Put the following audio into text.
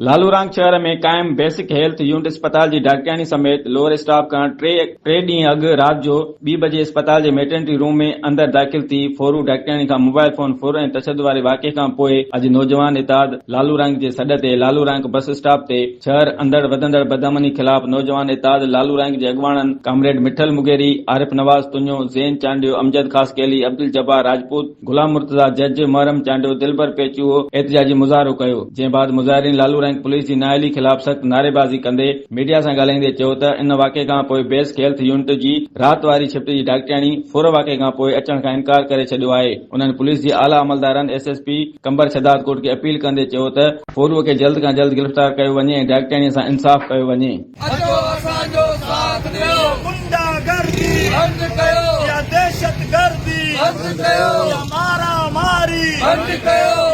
لالورانگ شهر ۾ قائم basic health unit اسپتال جي ڊاڪٽرياڻي سميت لوئر اسٽاف کان ٽي ٽي ڏينهن اڳ رات جو ٻي بجي اسپتال جي ميٽرنٽي روم ۾ اندر داخل ٿي ڦورو ڊاڪٽرياڻي کان موبائل فون ڦر ۽ تشدد واري واقعي کان پوء اڄ نوجوان اتحاد لالورانگ جي سڏ تي لالورانگ بس اسٽاپ تي شهر اندڙ وڌندڙ بدامني خلاف نوجوان اتحاد لالورانگ جي اڳواڻن ڪامريڊ مٺل مغيري، عارف نواز تنيو، زين چانڊيو، امجد خاصخيلي، عبدالجبار راجپوت، غلام مرتضيٰ جج، محرم چانڊيو، دلبر پيچوهو احتجاجي مظاهرو ڪيو، جنهن بعد مظاهرين لالو رائنڪ پوليس جي نااهلي خلاف سخت نعريبازي ڪندي ميڊيا سان ڳالهائيندي چيو ته ان واقعي کان پوء بيسڪ هيلٿ يونٽ جي رات واري شفٽ جي ڊاڪٽرياڻي ڦر واقعي کان پوء اچڻ کان انڪار ڪري ڇڏيو آهي، انهن پوليس جي اعليٰ عملدارن S S P Qambar Shahdadkot کي اپيل ڪندي چيو ته ڦوروء کي جلد کان جلد گرفتار ڪيو وڃي ۽ ڊاڪٽرياڻي سان انصاف ڪيو وڃي. اچو اسان جو ساٿ ڏيو. غنڊا گردي بند ڪيو. يا دهشت گردي بند ڪيو. يا مارا ماري بند ڪيو.